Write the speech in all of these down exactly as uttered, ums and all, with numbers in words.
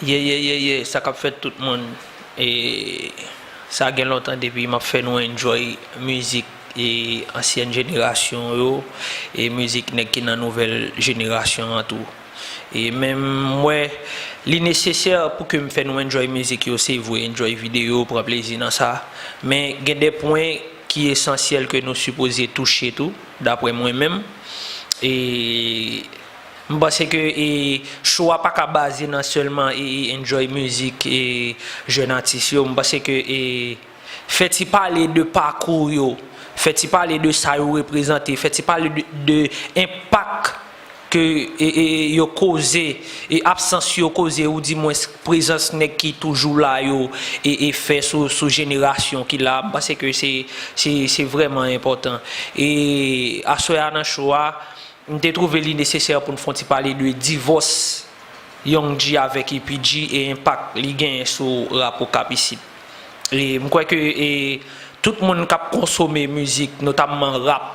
Ye, ye, ye, ye, sa k ap fèt tout moun? E sa gen lontan depi m ap fè nou enjoy mizik e ansyen jenerasyon yo, e mizik nèg ki nan nouvèl jenerasyon an tou. E men m wè li nesesè pou ke m fè nou enjoy mizik yo, se vre, enjoy videyo, pran plezi nan sa. Men gen de pwen ki esansyèl ke nou sipoze touche tou, daprè mwen menm. E M panse ke e, show a pa ka baze nan sèlman e, e enjoy mizik e jèn atis yo. M panse ke e, fè ti pale de pakou yo, fè ti pale de sa yo reprezante, fè ti pale de, de enpak ke e, e, yo koze, e absans yo koze, oudimwens prezans nèg ki toujou la yo e, e fè sou, sou jenerasyon ki la. M panse ke se, se, se vrèman enpòtan. E aswè a nan show a, M te twouve li nesesè pou n fè yon ti pale de divòs Young G avèk Ipidji e enpak li genyen sou rap Okap isit. E m kwè ke e, tout moun k ap konsome mizik, notamman rap,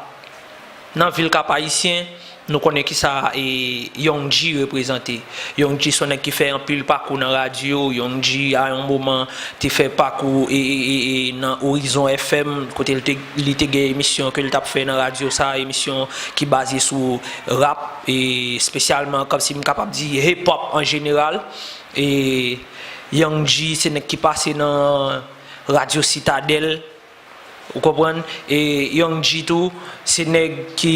nan vil Kap Ayisyen, nou konnen kisa e, Young G reprezante. Young G se yon nèg ki fè anpil pakou nan radyo. Young G a yon moman te fè pakou e, e, e, e, nan Horizon F M, kote l te, li te gen emisyon ke l t ap fè nan radyo sa, emisyon ki baze sou rap, e espesyalman, kòmsi m kapab di, hip hop an jeneral. E Young G se nèg ki pase nan Radyo Sitadèl, ou konprann? E Young G tou, se nèg ki,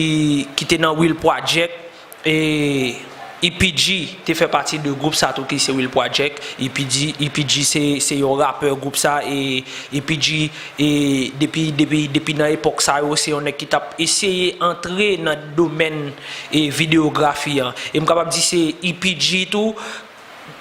ki te nan Will Project, e Ipidji te fè pati de gwoup sa tou ki se Will Project. Ipidji, Ipidji se, se yon rapè gwoup sa, e Ipidji, e depi, depi, depi nan epòk sa yo, se yon nèg ki t ap eseye antre nan domèn e videyografi an. E m kapab di se Ipidji tou,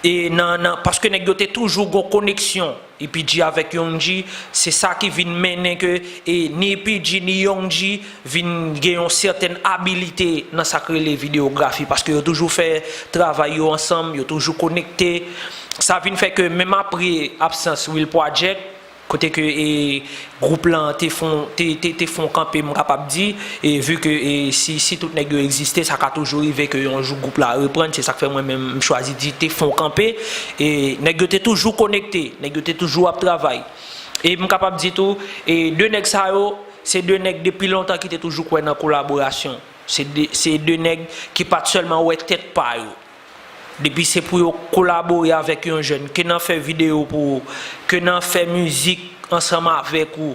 e nan, nan, paske nèg yo te toujou gon koneksyon. Ipidji avèk Young G, se sa ki vin mennen ke e, ni Ipidji ni Young G vin gen yon sètèn abilite nan sa k rele videyografi, paske yo toujou fè travay yo ansanm, yo toujou konekte. Sa vin fè ke menm apre absans Will Project, kote ke e, gwoup lan te fon, te, te, te fon kanpe, m kapab di, e vi ke e, si, si tout nèg yo egziste, sa ka toujou rive ke yon jou gwoup la reprann, se sa k fè mwen menm m chwazi di te fon kanpe, e nèg yo te toujou konekte, nèg yo te toujou ap travay. E m kapab di tou, e de nèg sa yo, se de nèg depi lontan ki te toujou kwè nan kolaborasyon. Se de, se de nèg ki pa t sèlman wè tèt pa yo. Depi se pou yo kolabore avèk yon jèn, ke nan fè videyo pou ou, ke nan fè mizik ansanm avèk ou.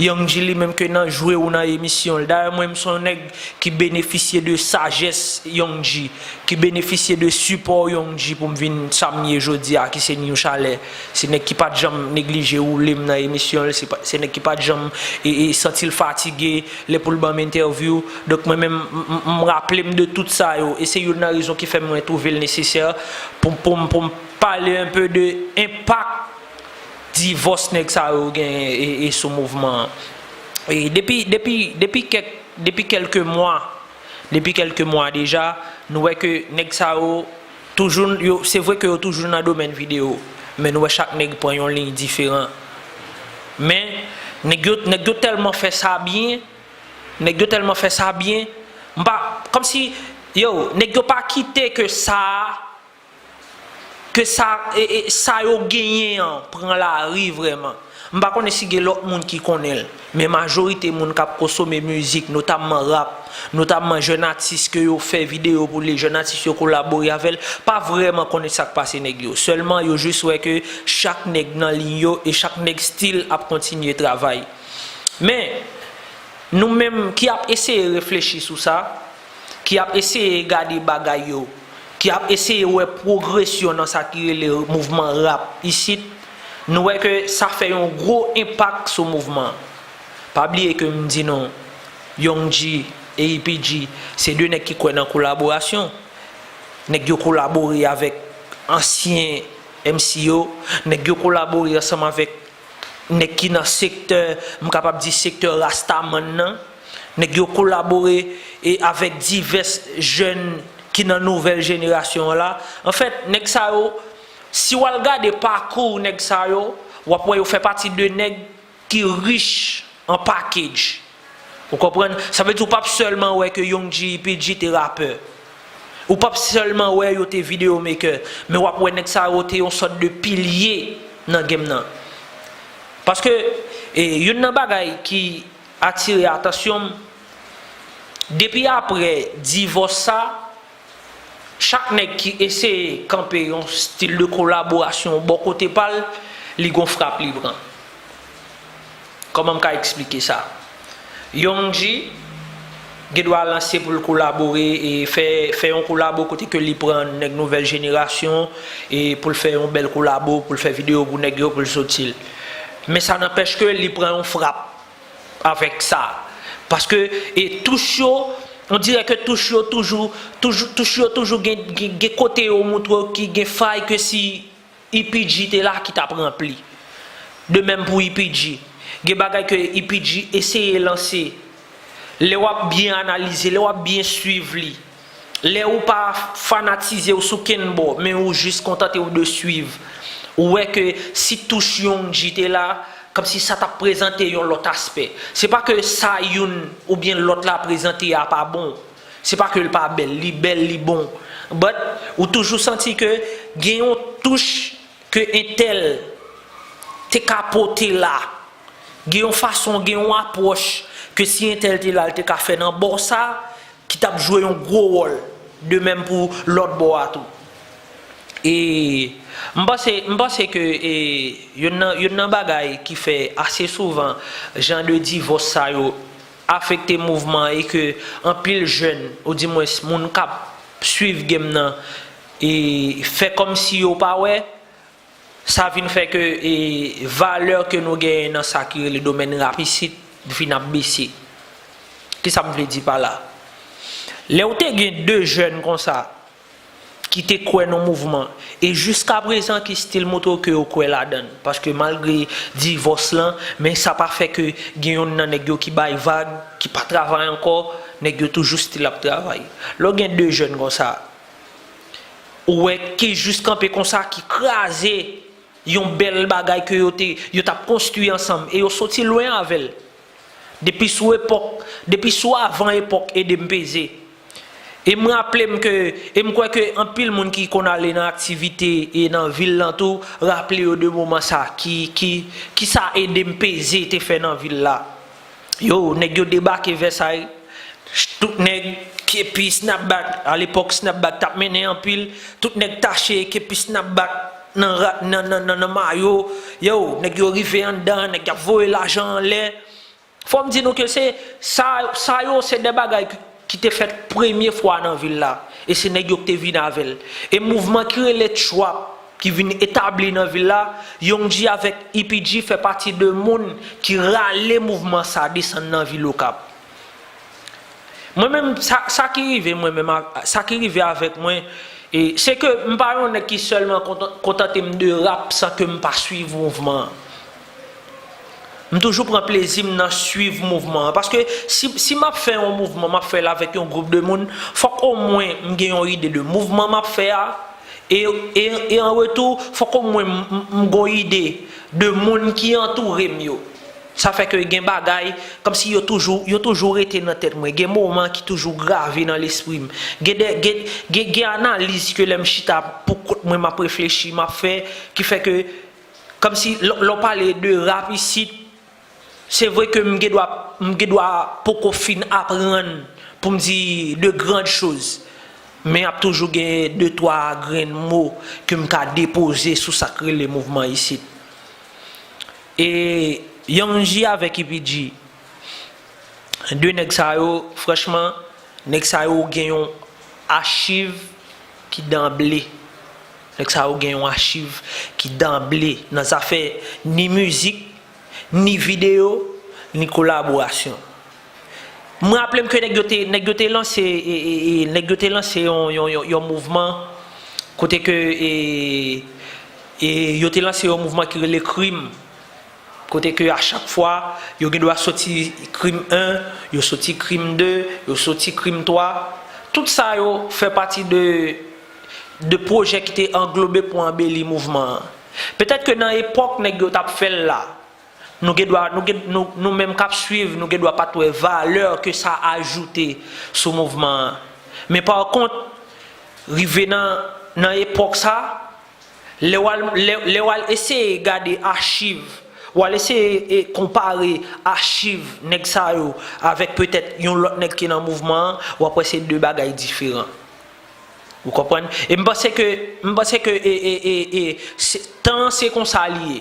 Young G li menm ke nan jwe ou nan emisyon l. Dayè mwen, m se yon nèg ki benefisye de sajès Young G, ki benefisye de sipò Young G pou m vin sa m ye jodi a, ki se New Chalè. Se nèg ki pa t janm neglije woule m nan emisyon l, se pa, se nèg ki pa t janm e, e santi l fatige lè pou l ban m entèvyou. Donk mwen menm, m, m, m raple m de tout sa yo, e se youn nan rezon ki fè mwen twouve l nesesè pou, pou, pou m pale enpe de enpak divòs nèg sa yo genyen e, e sou mouvman an. E depi, depi, depi kèk, depi kèlke mwa, depi kèlke mwa deja, nou wè ke nèg sa yo toujou, yo, se vre ke yo toujou nan domèn videyo, men nou wè chak nèg pran yon liy diferan. Men, nèg yo, nèg yo tèlman fè sa byen, nèg yo tèlman fè sa byen, m pa, kòmsi, yo, nèg yo pa kite ke sa, ke sa, e, e, sa yo genyen an pran lari vrèman. M pa konnen si gen lòt moun ki konnen l, men majorite moun k ap konsome mizik, notamman rap, notamman jèn atis ke yo fè videyo pou li, jèn atis yo kolabore avè l, pa vrèman konnen sa k pase nèg yo. Sèlman yo jis wè ke chak nèg nan liy yo e chak nèg still ap kontinye travay. Men, nou menm ki ap eseye reflechi sou sa, ki ap eseye gade bagay yo, ki ap eseye wè pwogresyon nan sa ki rele mouvman rap isit, nou wè ke sa fè yon gwo enpak sou mouvman an. Pa bliye ke m di nou, Young G e Ipidji, se de nèg ki kwè nan kolaborasyon. Nèg yo kolabore avèk ansyen M C yo, nèg yo kolabore ansanm avèk nèg ki nan sektè, m kapab di sektè Rastaman nan. Nèg yo kolabore e avèk divès jèn ki nan nouvèl jenerasyon an la. Anfèt, nèg sa yo, si w al gade pakou nèg sa yo, w ap wè yo fè pati de nèg ki rich an package. Ou konprann? Sa vle di ou p ap sèlman wè ke Young G, Ipidji te rapè. Ou p ap sèlman wè yo te video maker, men w ap wè nèg sa yo te yon sòt de pilye nan game nan. Paske, e, youn nan bagay ki atire atansyon m, depi apre divòs sa, chak nèg ki eseye kanpe yon stil de kolaborasyon bò kote pa l, li gon frap li pran. Kòman m ka eksplike sa? Young G gen dwa lanse pou l kolabore e fè, fè yon kolabo kote ke li pran nèg nouvèl jenerasyon e pou l fè yon bèl kolabo, pou l fè videyo pou nèg yo, pou l soti l. Men sa nanpèch ke li pran yon frap avèk sa. Paske, e touch yo, on dirè ke touch yo toujou, toujou, touch yo toujou gen, gen, gen kote yo moutre ki gen fay ke si E P G te la ki t ap ranpli. De menm pou E P G. Gen bagay ke E P G eseye lanse. Lè w ap byen analize, lè w ap byen swiv li, lè ou pa fanatize w sou kenn bò, men ou jis kontante w de swiv, ou wè ke si touch Young G te la, kòmsi sa t ap prezante yon lòt aspè. Se pa ke sa youn oubyen lòt la prezante a pa bon. Se pa ke l pa bèl, li bèl, li bon. But, ou toujou santi ke gen yon touch ke entèl te ka pote la. Gen yon fason, gen yon apwòch ke si entèl te la, l te ka fè nan bò sa, ki t ap jwe yon gwo wòl, de menm pou lòt bò a tou. E m panse, m panse ke, e, youn nan, youn nan bagay ki fè ase souvan jan de divòs sa yo afekte mouvman an e ke anpil jèn, oudimwens moun k ap swiv game nan, e fè kòmsi yo pa wè, sa vin fè ke, e, valè ke nou genyen nan sa ki rele domèn rap isit vin ap bese. Kisa m vle di pa la? Lè w te gen de jèn konsa ki te kwè nan mouvman, e jiskaprezan ki still montre w ke yo kwè ladan l, paske malgre divòs lan, men sa pa fè ke gen youn nan nèg yo ki bay vag, ki pa travay ankò, nèg yo toujou still ap travay. Lè w gen de jèn konsa, ou wè ki jis kanpe konsa, ki kraze yon bèl bagay ke yo te, yo t ap konstwi ansanm, e yo soti lwen avè l. Depi sou epòk, depi sou avan epòk Ede m Peze. E m raple m ke, e m kwè ke anpil moun ki konn ale nan aktivite e nan vil lan tou, raple yo de moman sa, ki, ki, kisa Ede m Peze te fè nan vil la. Yo, nèg yo debake Vèsay, tout nèg kepi snapback, alepòk snapback t ap mennen anpil, tout nèg tache kepi snapback nan ra-, nan, nan, nan, nan mayo, yo, nèg yo rive anndan, nèg y ap voye lajan anlè. Fò m di nou ke se sa, sa yo, se de bagay ki, ki te fèt premye fwa nan vil la, e se nèg yo ki te vin avè l. E mouvman ki rele trap, ki vin etabli nan vil la, Young G avèk E P G fè pati de moun ki rale mouvman sa desann nan vil Okap. Mwen menm, sa, sa ki rive mwen menm, a, sa ki rive avèk mwen, e, se ke m pa yon nèg ki sèlman kontan-, kontante m de rap san ke m pa swiv mouvman an. M toujou pran plezi m nan swiv mouvman an. Paske si, si m ap fè yon mouvman, m ap fè l avèk yon gwoup de moun, fòk omwen m gen yon ide de mouvman m ap fè a. E, e, e an retou, fòk omwen m, m, m gon ide de moun ki antoure m yo. Sa fè ke gen bagay, kòmsi yo toujou, yo toujou rete nan tèt mwen. Gen moman ki toujou grave nan lespri m. Gen de, gen, gen, gen analiz ke lè m chita pou kont mwen, m ap reflechi, m ap fè, ki fè ke, kòmsi lè, lè w pale de rap isit, se vre ke m gen dwa, m gen dwa poko fin aprann pou m di de grandes choses, men ap toujou gen de twa grenn mo ke m ka depoze sou sa k rele mouvman isit. E Young G avèk E P G, de nèg sa yo, franchman, nèg sa yo gen yon achiv ki danble. Nèg sa yo gen yon achiv ki danble nan zafè ni mizik, ni videyo, ni kolaborasyon. M raple m ke nèg yo te, nèg yo te lanse, e, e, e, nèg yo te lanse yon, yon, yon, yon mouvman kote ke, e, e, yo te lanse yon mouvman ki rele Krim. Kote ke a chak fwa, yo gen dwa soti Krim en, yo soti Krim de, yo soti Krim twa. Tout sa yo fè pati de, de pwojè ki te anglobe pou anbeli mouvman an. Petèt ke nan epòk nèg yo t ap fè l la, nou gen dwa, nou gen, nou, nou menm k ap swiv, nou gen dwa pa t wè valè ke sa ajoute sou mouvman an. Men pa kont, Rive nan, nan epòk sa, lè w al, lè, lè w al eseye gade achiv, w al eseye e konpare achiv nèg sa yo avèk petèt yon lòt nèg ki nan mouvman an, w ap wè se de bagay diferan. Ou konprann? E m panse ke, m panse ke e, e, e, e, se, tan an se konsa li ye.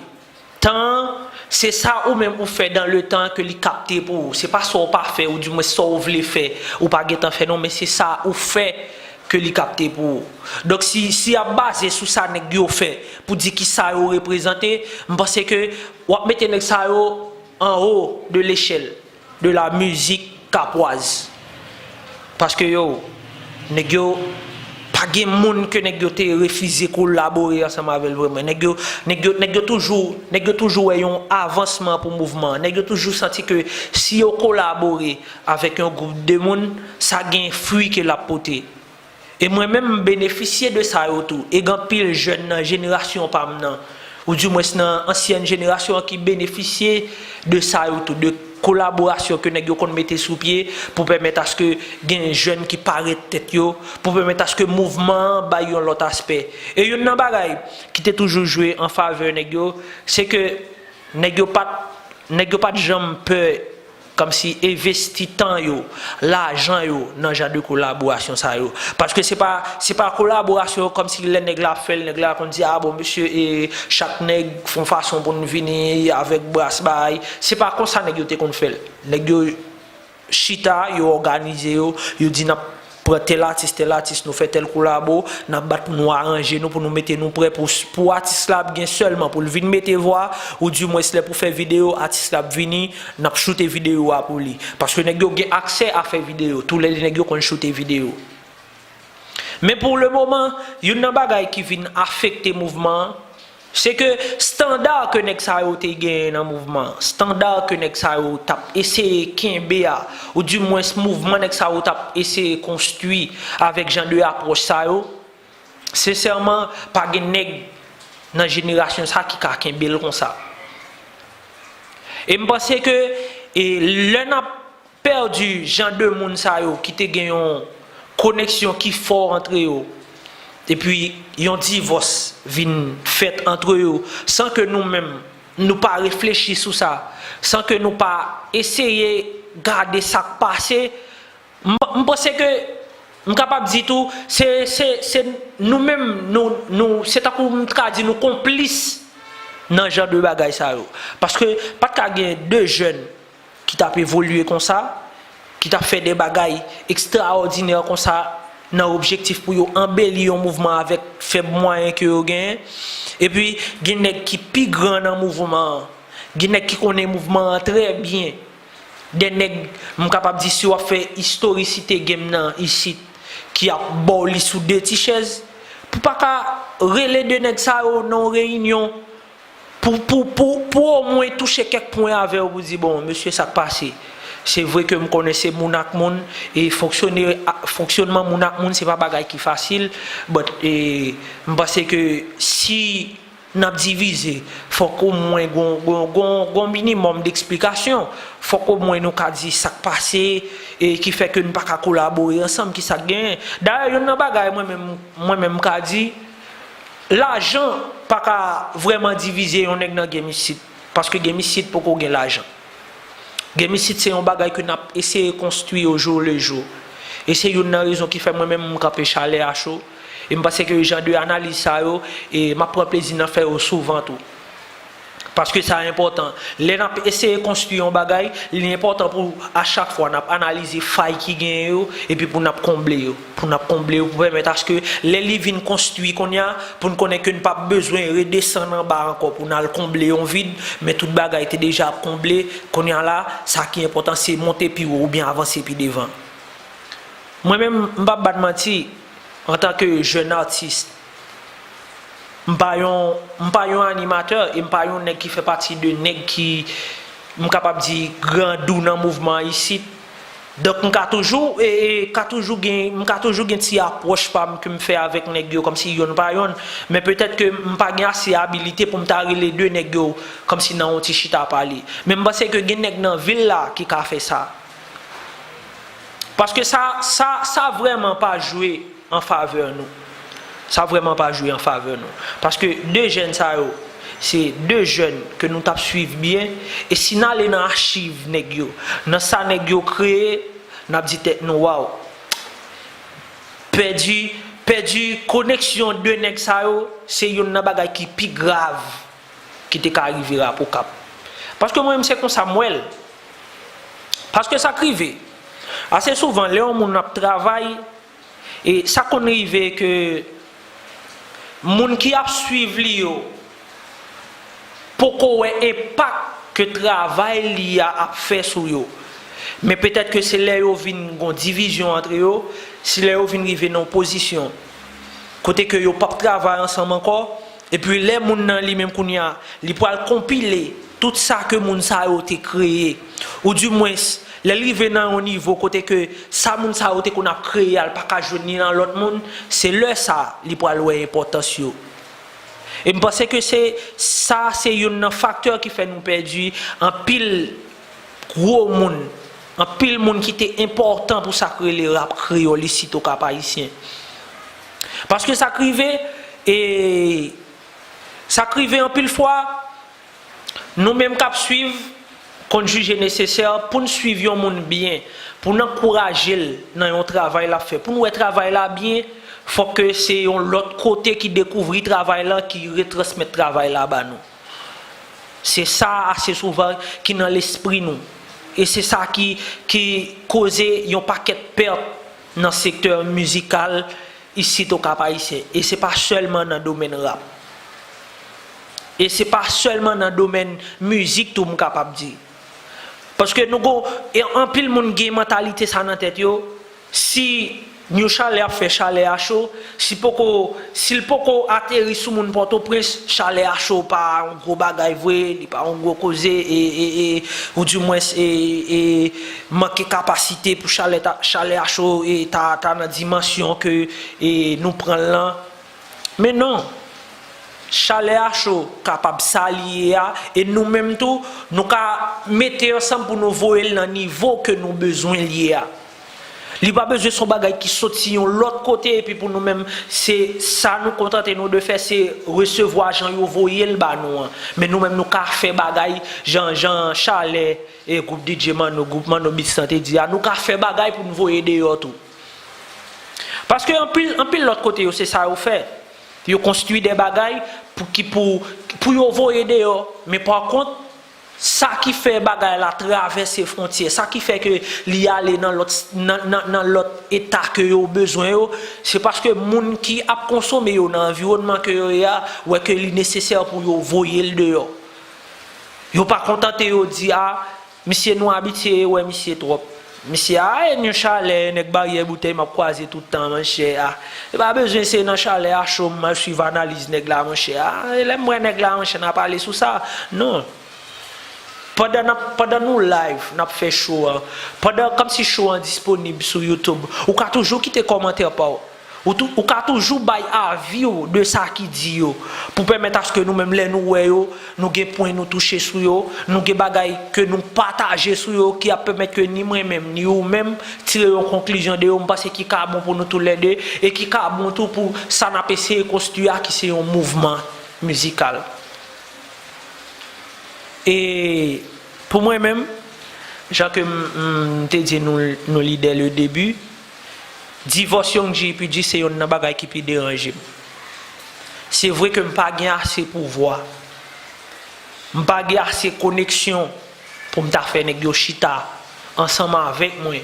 Tan an, se sa ou menm ou fè dans le temps ke li kapte pou ou. Se pa sa w pa fè, oudimwen sa w vle fè, ou pa gentan fè non, men se sa ou fè ke li kapte pou ou. Donk, si, si y ap baze sou sa nèg yo fè pou di ki sa yo reprezante, m panse ke w ap mete nèg sa yo anwo de lechèl de la mizik kapwaz. Paske yo, nèg yo, pa gen moun ke nèg yo te refize kolabore ansanm avè l vrèman. Nèg yo, nèg yo, nèg yo toujou, nèg yo toujou wè yon avansman pou mouvman an. Nèg yo toujou santi ke si yo kolabore avèk yon gwoup de moun, sa gen fwi ke l ap pote. E mwen menm, m benefisye de sa yo tou. E gen anpil jèn nan jenerasyon pa m nan, oudimwens nan ansyèn jenerasyon an ki benefisye de sa yo tou, de kolaborasyon ke nèg yo konn mete sou pye pou pèmèt aske gen jèn ki parèt tèt yo, pou pèmèt aske mouvman an bay yon lòt aspè. E youn nan bagay ki te toujou jwe an favè nèg yo, se ke nèg yo pa t, nèg yo pa t janm pè kòmsi envesti tan yo, lajan yo nan jan de kolaborasyon sa yo. Paske se pa, se pa kolaborasyon kòmsi lè nèg la ap fè l, nèg la konn di, "A bon, mesye, e chak nèg fè yon fason pou n vini avèk bras bay." Se pa konsa nèg yo te konn fè l. Nèg yo chita, yo òganize yo, yo di, "N ap pran tèl atis, tèl atis, nou fè tèl kolabo, n ap bat pou nou aranje nou, pou nou mete nou prè pou, pou atis la ap gen sèlman pou l vin mete vwa, oudimwens lè pou fè videyo, atis la ap vini, n ap choute videyo a pou li." Paske nèg yo gen aksè a fè videyo, toulède nèg yo konn choute videyo. Men pou le moman, youn nan bagay ki vin afekte mouvman an, se ke estanda ke nèg sa yo te genyen nan mouvman an, estanda ke nèg sa yo t ap eseye kenbe a, oudimwens mouvman nèg sa yo t ap eseye konstwi avèk jan de apwòch sa yo, sensèman, pa gen nèg nan jenerasyon sa ki ka kenbe l konsa. E m panse ke, e, lè n ap pèdi jan de moun sa yo ki te gen yon koneksyon ki fò antre yo, epi yon divòs vin fèt antre yo, san ke nou menm, nou pa reflechi sou sa, san ke nou pa eseye gade sa k pase, m, m panse ke, m kapab di tou, se, se, se nou menm, nou, nou, se tankou m ta ka di nou konplis nan jan de bagay sa yo. Paske pa t ka gen de jèn ki t ap evolye konsa, ki t ap fè de bagay ekstraòdinè konsa nan objektif pou yo anbeli yon mouvman avèk fèb mwayen ke yo genyen. Epi, gen nèg ki pi gran nan mouvman an. Gen nèg ki konnen mouvman an trè byen. De nèg, m kapab di, si w ap fè istorisite game nan isit, ki ap ba w li sou de ti chèz, pou pa ka rele de nèg sa yo nan yon reyinyon, pou, pou, pou, pou omwen touche kèk pwen avè w pou di, "Bon, mesye, sa k pase?" Se vre ke m konnen se moun ak moun, e fonksyone, fonksyonman moun ak moun, se pa bagay ki fasil, but, e, m panse ke si n ap divize, fòk omwen gon, gon, gon, gon minimòm deksplikasyon, fòk omwen nou ka di sa k pase, e ki fè ke n pa ka kolabore ansanm, ki sa k genyen. Dayè, youn nan bagay mwen menm, mwen menm m ka di, lajan pa ka vrèman divize yon nèg nan game isit, paske game isit poko gen lajan. Game isit se yon bagay ke n ap eseye konstwi au jour le jour. E se youn nan rezon ki fè mwen menm m kanpe chalè a cho. E m panse ke jan de analiz sa yo, e m ap pran plezi nan fè yo souvan tou. Paske sa enpòtan. Lè n ap eseye konstwi yon bagay, li enpòtan pou a chak fwa n ap analize fay ki genyen yo, epi pou n ap konble yo. Pou n ap konble yo, pou pèmèt aske lè li vin konstwi kounye a, pou n konnen ke n p ap bezwen redesann anba ankò pou n al konble yon vid, men tout bagay te deja ap konble, kounye a la, sa ki enpòtan se monte pi wo oubyen avanse pi devan. Mwen menm, m p ap bat manti, antanke jèn atis, m pa yon, m pa yon animatè e m pa yon nèg ki fè pati de nèg ki, m kapab di, grandou nan mouvman an isit. Donk, m ka toujou, e, e, ka toujou gen, m ka toujou gen ti apwòch pa m ke m fè avèk nèg yo, kòmsi yonn pa yonn. Men petèt ke m pa gen ase abilite pou m ta rele de nèg yo, kòmsi nan yon ti chita pale. Men m panse ke gen nèg nan vil la ki ka fè sa. Paske sa, sa, sa vrèman pa jwe an favè nou. Sa vrèman pa jwe an favè nou. Paske de jèn sa yo, se de jèn ke nou t ap swiv byen, e si n ale nan achiv nèg yo, nan sa nèg yo kreye, n ap di tèt nou, waw. Pèdi, pèdi koneksyon de nèg sa yo, se youn nan bagay ki pi grav ki te ka rive rap Okap. Paske mwen menm se konsa m wè l. Paske sa k rive, ase souvan lè yon moun ap travay, e sa konn rive ke moun ki ap swiv li yo poko wè enpak ke travay li a ap fè sou yo. Men petèt ke se lè yo vin gon divizyon antre yo, se lè yo vin rive nan yon pozisyon kote ke yo p ap travay ansanm ankò, epi lè moun nan li menm kounye a, li pral konpile tout sa ke moun sa yo te kreye, oudimwens, lè l rive nan yon nivo kote ke sa moun sa yo te konn ap kreye a, l pa ka jwenn li nan lòt moun, se lè sa a li pral wè enpòtans yo. E m panse ke se sa, se youn nan faktè ki fè nou pèdi anpil gwo moun, anpil moun ki te enpòtan pou sa k rele rap kreyòl isit Okap Ayisyen. Paske sa k rive, e sa k rive anpil fwa, nou menm k ap swiv, konn jije nesesè pou n swiv yon moun byen, pou n ankouraje l nan yon travay l ap fè, pou n wè travay la byen, fòk ke se yon lòt kote ki dekouvri travay la, ki retransmèt travay la ba nou. Se sa ase souvan ki nan lespri nou. E se sa ki, ki koze yon pakèt pèt nan sektè mizikal isit Okap Ayisyen. E se pa sèlman nan domèn rap. E se pa sèlman nan domèn mizik tou m kapab di. Paske nou gon, e anpil moun gen mantalite sa nan tèt yo, si New Chalè ap fè Chalè a cho, si poko, si l poko ateri sou moun Pòtoprens, Chalè a cho pa yon gwo bagay vre, li pa yon gwo koze, e, e, e, oudimwens, e, e, manke kapasite pou Chalè ta, Chalè a cho, e, ta, ta nan dimansyon ke, e, nou pran l lan. Men non, Chalè a cho kapab sa li ye a, e nou menm tou, nou ka mete ansanm pou nou voye l nan nivo ke nou bezwen l ye a. Li pa bezwen se yon bagay ki soti yon lòt kote, epi pou nou menm, se sa nou kontante nou de fè, se resevwa jan yo voye l ba nou an. Men nou menm, nou ka fè bagay jan, jan Chalè, e gwoup D J Manno, gwoup Manno Beats lan te di a, nou ka fè bagay pou n voye deyò tou. Paske anpil, anpil lòt kote yo, se sa yo fè. Yo konstwi de bagay pou ki, pou, pou yo voye deyò. Men pa kont, sa ki fè bagay la travèse fwontyè, sa ki fè ke li ale nan lòt, nan, nan, nan lòt eta ke yo bezwen yo, se paske moun ki ap konsome yo nan anviwònman ke yo ye a, wè ke li nesesè pou yo voye l deyò. Yo pa kontante yo di, a, misye, nou abitye wè misye twòp. Misye, a, e New Chalè, nèg Baryè Boutèy m ap kwaze tout tan, monchè, a. E pa bezwen se nan Chalè a cho m al swiv analiz nèg la, monchè, a. E lè m wè nèg la, monchè, n a pale sou sa. Non. Pandan n ap, pandan nou live, n ap fè cho a, pandan, kòmsi cho an disponib sou YouTube, ou ka toujou kite kòmantè pa w. Ou tou, ou ka toujou bay avi w de sa ki di yo, pou pèmèt aske nou menm, lè nou wè yo, nou gen pwen nou touche sou yo, nou gen bagay ke nou pataje sou yo, ki ap pèmèt ke ni mwen menm, ni ou menm, tire yon konklizyon de yo, m panse ki ka bon pou nou toulède, e ki ka bon tou pou sa n ap eseye konstwi a, ki se yon mouvman mizikal. E pou mwen menm, jan ke m, m te di nou, nou li dès le début, divòs Young G epi G se youn nan bagay ki pi deranje m. Se vre ke m pa gen ase pouvwa, m pa gen ase koneksyon pou m ta fè nèg yo chita ansanm avèk mwen,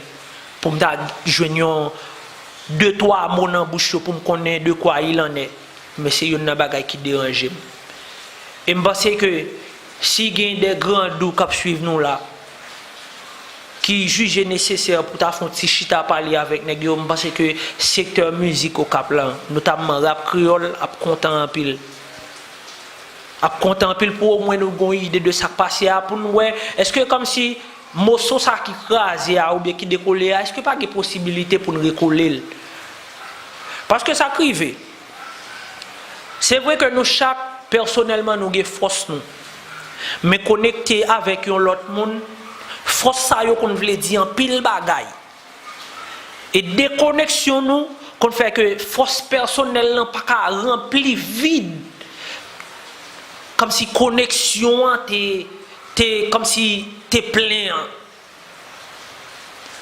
pou m ta jwenn yon de twa mo nan bouch yo pou m konnen de quoi il en est. Men se youn nan bagay ki deranje m. E m panse ke si gen de grandou k ap swiv nou la, ki jije nesesè pou ta fè yon ti chita pale avèk nèg yo, m panse ke sektè mizik Okap la, notamman rap kreyòl, ap kontan anpil. Ap kontan anpil pou omwen nou gon ide de sa k pase a, pou n wè, èske kòmsi moso sa ki kraze a oubyen ki dekole a, èske pa gen posibilite pou n rekole l? Paske sa k rive, se vre ke nou chak, pèsonèlman, nou gen fòs nou. Men konekte avèk yon lòt moun, fòs sa yo konn vle di anpil bagay. E dekoneksyon nou konn fè ke fòs pèsonèl lan pa ka ranpli vid, kòmsi koneksyon an te, te, kòmsi te plen an.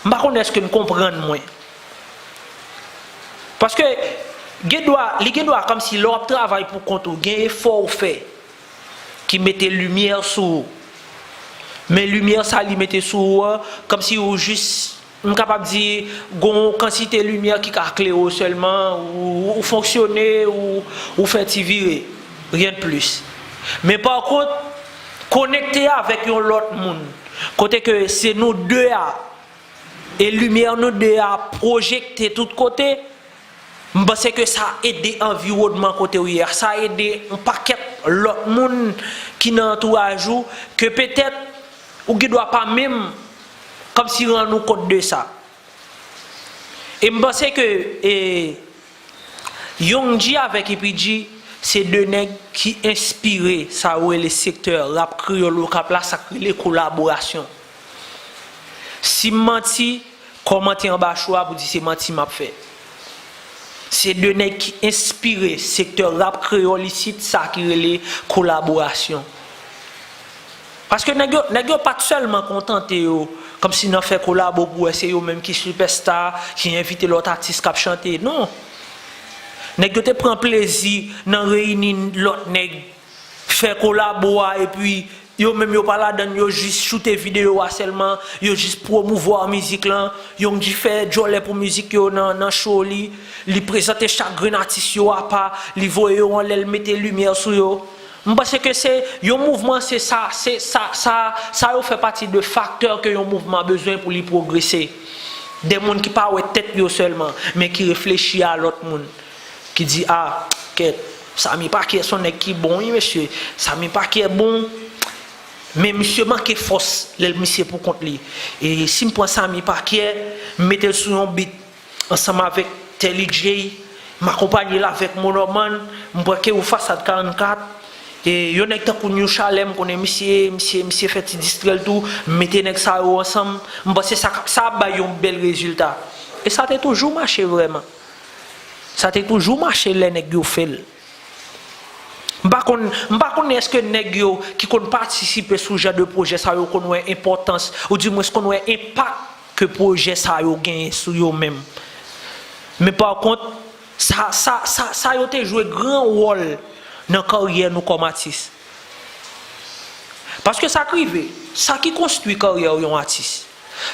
M pa konnen èske n konprann mwen. Paske gen dwa, li gen dwa kòmsi lè w ap travay pou kont ou, gen efò w fè ki mete limyè sou ou. Men limyè sa li mete sou ou an, kòmsi ou jis, m kapab di, gon kantite limyè ki ka klere w sèlman, ou, ou fonksyone, ou, ou fè ti vire, rien de plus. Men pa kont, konekte avèk yon lòt moun, kote ke se nou de a, e limyè nou de a pwojekte tout kote, m panse ke sa ede anviwònman kote w ye a, sa ede yon pakèt lòt moun ki nan antouraj ou, ke petèt ou gen dwa pa menm kòmsi rann ou kont de sa. E m panse ke, e, Young G avèk Ipi G se de nèg ki enspire sa yo rele sektè rap kreyòl okap la, sa k rele kolaborasyon. Si m manti, kòmante anba cho a pou di se manti m ap fè. Se de nèg ki enspire sektè rap kreyòl isit, sa ki rele kolaborasyon. Paske nèg yo, nèg yo pa t sèlman kontante yo, kòmsi nan fè kolabo pou wè se yo menm ki sipèsta, ki envite lòt atis k ap chante. Non. Nèg yo te pran plezi nan reyini lòt nèg, fè kolabo a, epi yo menm yo pa ladann, yo jis choute videyo a sèlman, yo jis pwomouvwa mizik lan, Young G fè djòlè pou mizik yo nan, nan show li, li prezante chak grenn atis yo apa, li voye yo anlè, l mete limyè sou yo. M panse ke se yon mouvman, se sa, se sa, sa, sa yo fè pati de faktè ke yon mouvman bezwen pou li pwogrese. De moun ki pa wè tèt yo sèlman, men ki reflechi a lòt moun, ki di, a, kèt, Samy Pakyè se yon nèg ki bon, wi, mesye. Samy Pakyè bon, men misye manke fòs lè misye pou kont li. E si m pran Samy Pakyè, m mete l sou yon beat, ansanm avèk Telly J, m akonpanye l avèk Monoman, m pran Kewou Fasad karannkat, e yon nèg tankou New Chalè, m konnen misye, misye, misye fè ti distrè l tou, m mete nèg sa yo ansanm, m panse sa, sa ap bay yon bèl rezilta. E sa te toujou mache vrèman. Sa te toujou mache lè nèg yo fè l. M pa konn, m pa konnen èske nèg yo ki konn patisipe sou jan de pwojè sa yo konn wè enpòtans, oudimwens konn wè enpak ke pwojè sa yo genyen sou yo menm. Men pa kont, sa, sa, sa, sa yo te jwe gran wòl nan karyè nou kòm atis. Paske sa k rive, sa ki konstwi karyè yon atis,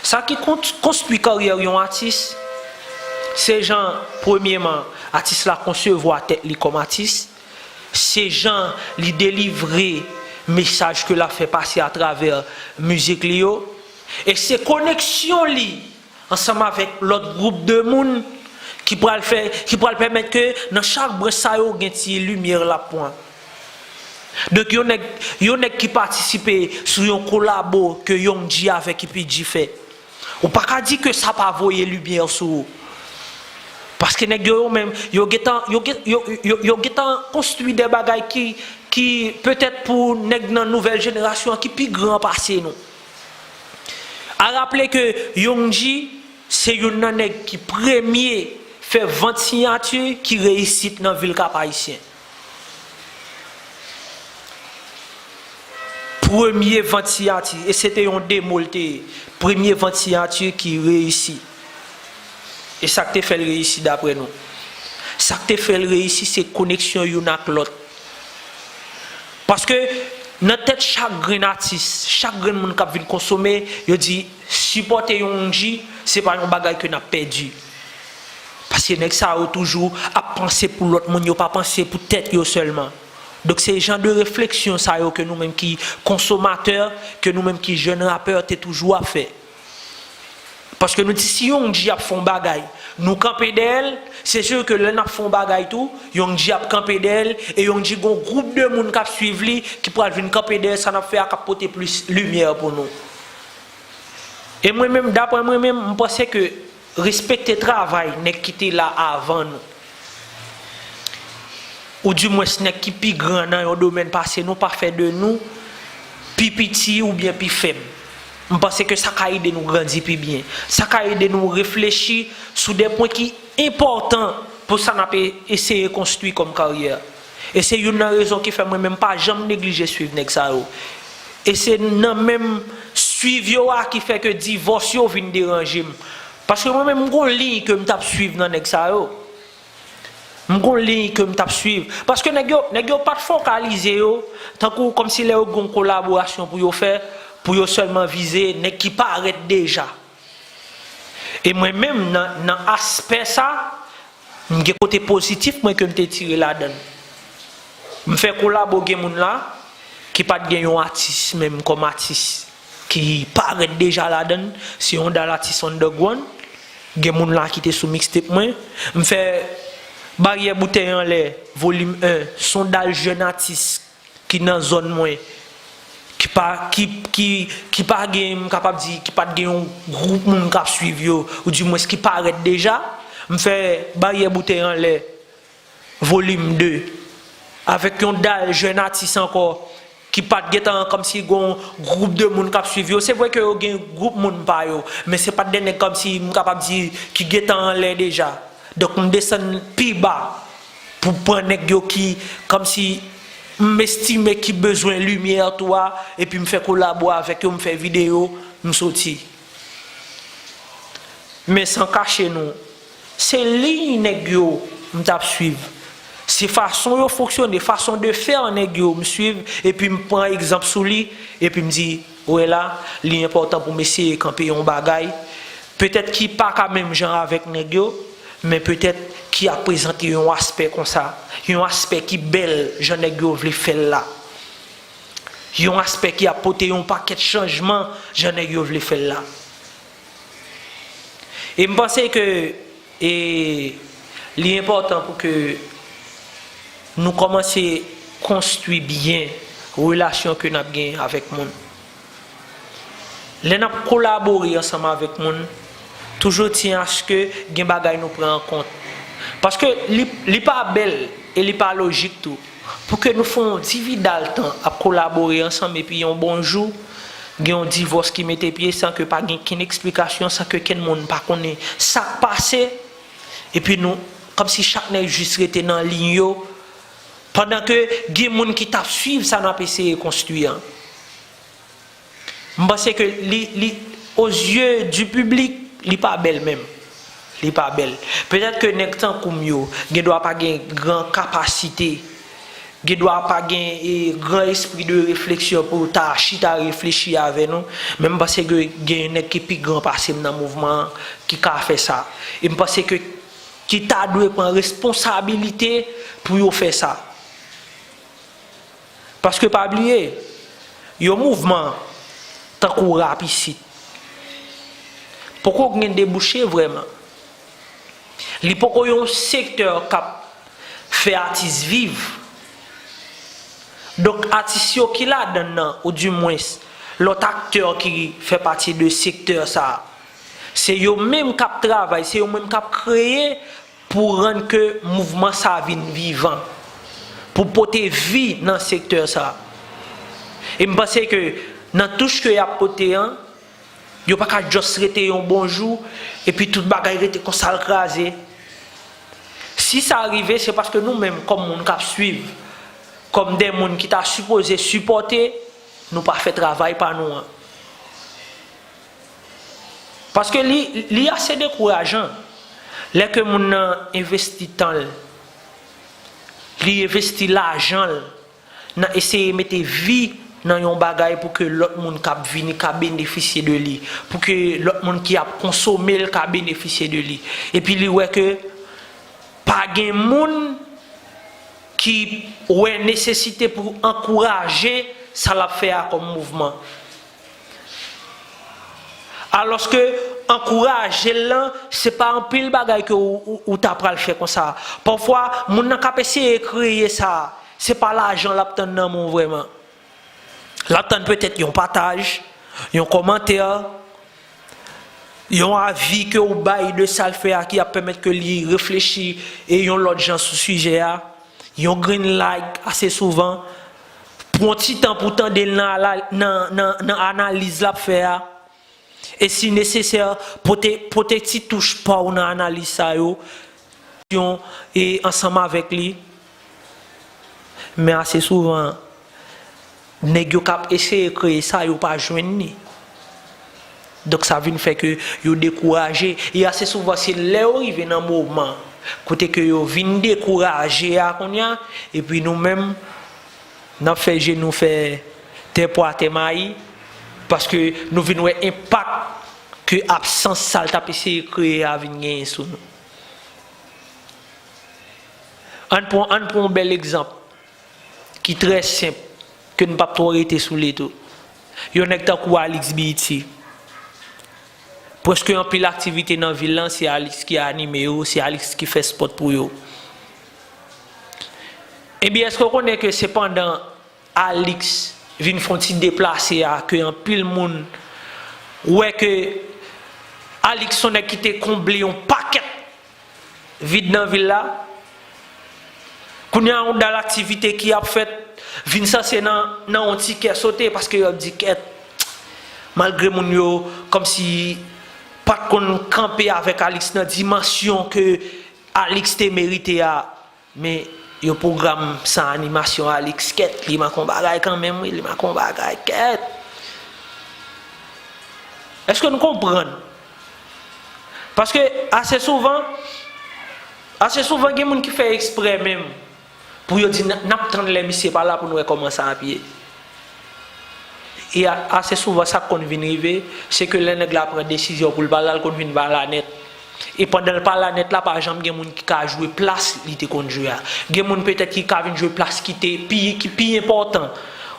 sa ki kon-, konstwi karyè yon atis, se jan, premyeman, atis la konsevwa tèt li kòm atis, se jan li delivre mesaj ke l ap fè pase atravè mizik li yo, e se koneksyon li ansanm avèk lòt gwoup de moun ki pral fè, ki pral pèmèt ke nan chak branch sa yo gen ti limyè l ap pran. Donk, yon nèg, yon nèg ki patisipe sou yon kolabo ke Young G avèk Ipi G fè, ou pa ka di ke sa pa voye limyè sou ou. Paske nèg yo, yo menm, yo gentan, yo gen, yo, yo, yo gentan konstwi de bagay ki, ki petèt pou nèg nan nouvèl jenerasyon an ki pi gran pase nou. A raple ke Young G se youn nan nèg ki premye fè vant siyati ki reyisit nan vil Kap Ayisyen. Premye vant siyati, e se te yon demo l te ye. Premye vant siyati ki reyisi. E sa k te fè l reyisi dapre nou? Sa k te fè l reyisi se koneksyon youn ak lòt. Paske nan tèt chak grenn atis, chak grenn moun k ap vin konsome, yo di, sipòte Young G, se pa yon bagay ke n ap pèdi. Paske nèg sa yo toujou ap panse pou lòt moun, yo pa panse pou tèt yo sèlman. Donk, se jan de refleksyon sa yo ke nou menm ki konsomatè, ke nou menm ki jèn rapè, te toujou ap fè. Paske nou di si Young G ap fè yon bagay, nou kanpe dèyè l, se si ke lè n ap fè yon bagay tou, Young G ap kanpe dèyè l, e Young G gon gwoup de moun k ap swiv li, ki pral vin kanpe dèyè sa n ap fè a, k ap pote plis limyè pou nou. E mwen menm, daprè mwen menm, m panse ke respekte travay nèg ki te la avan nou, oudimwens nèg ki pi gran nan yon domèn pase nou, pa fè de nou pi piti oubyen pi fèb. M panse ke sa ka ede nou grandi pi byen. Sa ka ede nou reflechi sou de pwen ki enpòtan pou sa n ap e- eseye konstwi kòm karyè. E se youn nan rezon ki fè mwen menm pa janm neglije swiv nèg sa yo. E se nan menm swiv yo a ki fè ke divòs yo vin deranje m. Paske mwen menm, m gon liy ke m t ap swiv nan nèg sa yo. M gon liy ke m t ap swiv. Paske nèg yo, nèg yo pa t fokalize yo, tankou kòmsi lè yo gon kolaborasyon pou yo fè, pou yo sèlman vize nèg ki parèt deja. E mwen menm, nan, nan aspè sa, m gen kote pozitif mwen ke m te tire ladan l. M fè kolabo, gen moun la ki pa t gen yon atis menm kòm atis ki parèt deja ladan l, se yon dal atis underground. Gen moun la ki te sou mixtape mwen. M fè Baryè Boutèy Anlè, volim en, se yon dal jèn atis ki nan zòn mwen, ki pa, ki, ki, ki pa gen, m kapab di, ki pa t gen yon gwoup moun k ap swiv yo, oudimwens ki parèt deja. M fè Baryè Boutèy Anlè, volim de, avèk yon dal jèn atis ankò, ki pa t gentan kòmsi gon gwoup de moun k ap swiv yo. Se vre ke yo gen gwoup moun pa yo, men se pa t de nèg kòmsi m kapab di ki gentan anlè deja. Donk, m desann pi ba pou pran nèg yo ki, kòmsi, m estime ki bezwen limyè tou a, epi m fè kolabo avèk yo, m fè videyo, m soti. Men san kache nou, se liy nèg yo m t ap swiv. Se fason yo fonksyone, fason de fè nèg yo m swiv, epi m pran egzanp sou li, epi m di, wè la, li enpòtan pou m eseye kanpe yon bagay, petèt ki pa ka menm jan avèk nèg yo, men petèt ki ap prezante yon aspè konsa, yon aspè ki bèl jan nèg yo vle fè l la. Yon aspè ki ap pote yon pakèt chanjman jan nèg yo vle fè l la. E m panse ke, e, li enpòtan pou ke nou kòmanse konstwi byen relasyon ke n ap gen avèk moun. Lè n ap kolabore ansanm avèk moun, toujou tyen aske gen bagay nou pran an kont. Paske li, li pa bèl e li pa lojik tou pou ke nou fè yon dividal tan ap kolabore ansanm epi yon bon jou, gen yon divòs ki mete pye san ke pa gen kenn eksplikasyon, san ke kenn moun pa konnen sa k pase, epi nou, kòmsi chak nèg jis rete nan liy yo, pandan ke gen moun ki t ap swiv sa n ap eseye konstwi an. M panse ke li, li, aux yeux du public, li pa bèl menm. Li pa bèl. Petèt ke nèg tankou m yo, gen dwa pa gen gran kapasite, gen dwa pa gen, e, gran espri de refleksyon pou ta chita reflechi avè nou, men m panse ke gen nèg ki pi gran pase m nan mouvman an ki ka fè sa. E m panse ke ki ta dwe pran responsabilite pou yo fè sa. Paske pa bliye, yon mouvman tankou rap isit poko gen debouche vrèman. Li poko yon sektè k ap fè atis viv. Donk, atis yo ki ladan l nan, oudimwens, lòt aktè ki fè pati de sektè sa a, se yo menm k ap travay, se yo menm k ap kreye pou rann ke mouvman sa vin vivan, pou pote vi nan sektè sa. E m panse ke nan touch ke y ap pote an, yo pa ka just rete yon bon jou, epi tout bagay rete konsa l kraze. Si sa rive, se paske nou menm, kòm moun k ap swiv, kòm de moun ki ta sipoze sipòte, nou pa fè travay pa nou an. Paske li, li ase dekourajan. Lè ke moun nan envesti tan l, li envesti lajan l nan eseye mete vi nan yon bagay pou ke lòt moun k ap vini ka benefisye de li, pou ke lòt moun ki ap konsome l ka benefisye de li. Epi li wè ke pa gen moun ki wè nesesite pou ankouraje sa l ap fè a kòm mouvman. Alòske ankouraje l lan, se pa anpil bagay ke ou, ou, ou ta pral fè konsa. Pafwa, moun nan k ap eseye kreye sa, se pa lajan l ap tann nan men w vrèman. L ap tann petèt yon pataj, yon kòmantè, yon avi ke w bay de sa l fè a ki ap pèmèt ke li reflechi e yon lòt jan sou sijè a. Yon grenn like ase souvan, pran ti tan pou tande l nan, nan, nan, nan analiz l ap fè a. E si nesesè, pote, pote ti touch pa w nan analiz sa yo. solution e ansanm avèk li. Men ase souvan, nèg yo k ap eseye kreye sa, yo pa jwenn li. Donk, sa vin fè ke yo dekouraje. E ase souvan, se lè yo rive nan moman kote ke yo vin dekouraje a kounye a, epi nou menm, n ap fè je nou fè tè pwa, tè mayi, paske nou vin wè enpak ke absans sa l t ap eseye kreye a vin genyen sou nou. Ann pran, ann pran yon bèl egzanp ki trè senp, ke n p ap twò rete sou li tou. Yon nèg tankou Alix B E T. Prèske anpil aktivite nan vil lan, se Alix ki anime yo, se Alix ki fè spot pou yo. Ebyen, èske w konnen ke se pandan Alix vin fè yon ti deplase a ke anpil moun wè ke Alix se yon nèg ki te konble yon pakèt vid nan vil la. Kounye a, yon dal aktivite ki ap fèt vin sanse nan, nan yon ti kè sote, paske yo ap di, kèt, malgre moun yo kòmsi pa t konn kanpe avèk Alix nan dimansyon ke Alix te merite a, men yo pwogram san animasyon Alix, kèt, li manke yon bagay kanmenm, wi, li manke yon bagay, kèt. Èske nou konprann? Paske ase souvan, ase souvan gen moun ki fè eksprè menm pou yo di, "N, n ap tann lè misye pa la pou n wè kòman sa ap ye." E a, ase souvan, sa k konn vin rive, se ke lè nèg la pran desizyon pou l pa la, l konn vin pa la nèt. E pandan l pa la nèt la, pa janm gen moun ki ka jwe plas li te konn jwe a. Gen moun petèt ki ka vin jwe plas ki te pi, ki pi enpòtan,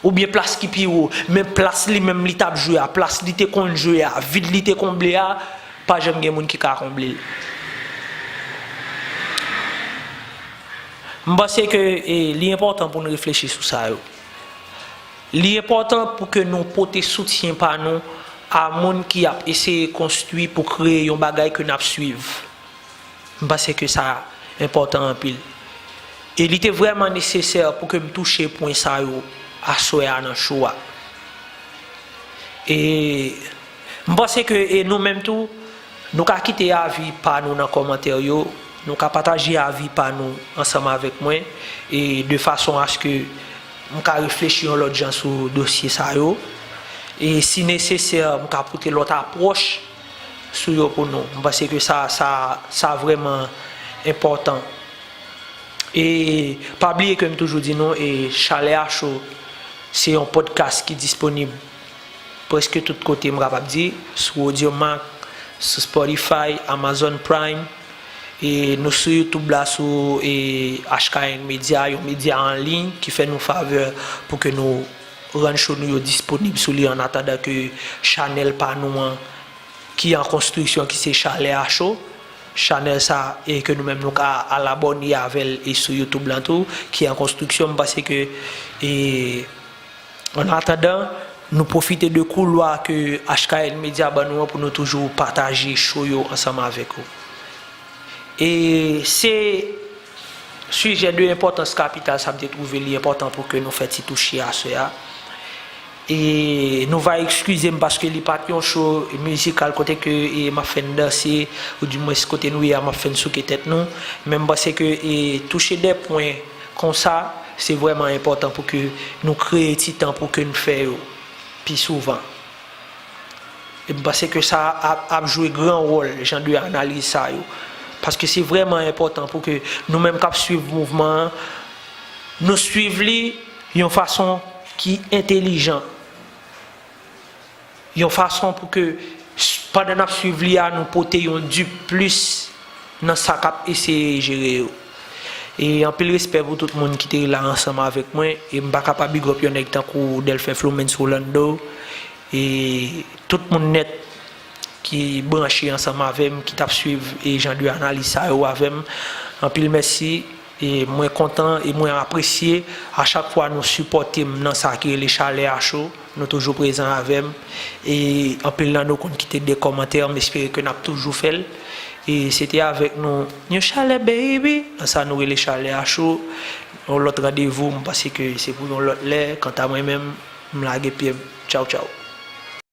oubyen plas ki pi wo, men plas li menm li t ap jwe a, plas li te konn jwe a, vid li te konble a, pa janm gen moun ki ka konble l. M panse ke, e, li enpòtan pou n reflechi sou sa yo. Li enpòtan pou ke nou pote soutyen pa nou a moun ki ap eseye konstwi pou kreye yon bagay ke n ap swiv. M panse ke sa enpòtan anpil. E li te vrèman nesesè pou ke m touche pwen sa yo aswè a nan show a. E m panse ke, e nou menm tou, nou ka kite avi pa nou nan kòmantè yo, nou ka pataje avi pa nou ansanm avèk mwen, e de fason aske m ka reflechi yon lòt jan sou dosye sa yo. E si nesesè, m ka pote lòt apwòch sou yo pou nou. M panse ke sa, sa, sa vrèman enpòtan. E pa bliye ke m toujou di nou, e Chalè a Cho, se yon podcast ki disponib prèske tout kote, m kapab di, sou Audiomack, sou Spotify, Amazon Prime, e nou sou YouTube la, sou, e, H K N Media, yon medya an liy ki fè nou favè pou ke nou rann show nou yo disponib sou li, an atandan ke chanèl pa nou an ki an konstriksyon, ki se Chalè a Cho. Chanèl sa, e ke nou menm nou ka al abòne avè l, e sou YouTube lan tou, ki an konstriksyon. M panse ke, e, an atandan, nou pwofite de koulwa ke H K N Media ban nou an pou nou toujou pataje show yo ansanm avèk ou. E se sijè de enpòtans kapital sa, m te twouve li enpòtan pou ke nou fè ti touche aswè a. E nou va ekskize m paske li pa t yon show mizikal kote ke, e, m ap fè n danse, oudimwens kote nou ye a, m ap fè n souke tèt nou. Men m panse ke, e, touche de pwen konsa, se vrèman enpòtan pou ke nou kreye ti tan pou ke n fè yo pi souvan. E m panse ke sa ap, ap jwe gran wòl, jan de analiz sa yo. Paske se vrèman enpòtan pou ke nou menm k ap swiv mouvman an, nou swiv li yon fason ki entelijan. Yon fason pou ke, s-, pandan n ap swiv li a, nou pote yon di plis nan sa k ap eseye jere yo. E anpil respè pou tout moun ki te la ansanm avèk mwen. E m pa kapab big up yon nèg tankou Delphin Flomens Rolando. E tout moun nèt ki branche ansanm avè m, ki t ap swiv e jan de analiz sa yo avè m. Anpil mèsi. E mwen kontan e mwen apresye a chak fwa nou sipòte m nan sa ki rele Chalè a Cho. Nou toujou prezan avè m. E anpil nan nou konn kite de kòmantè, m espere ke n ap toujou fè l. E se te avèk nou, yon chalè baby, nan sa nou rele Chalè a Cho. Yon lòt randevou, m panse ke se pou yon lòt lè. Kanta mwen menm, m lage pye m. Tchaw, tchaw.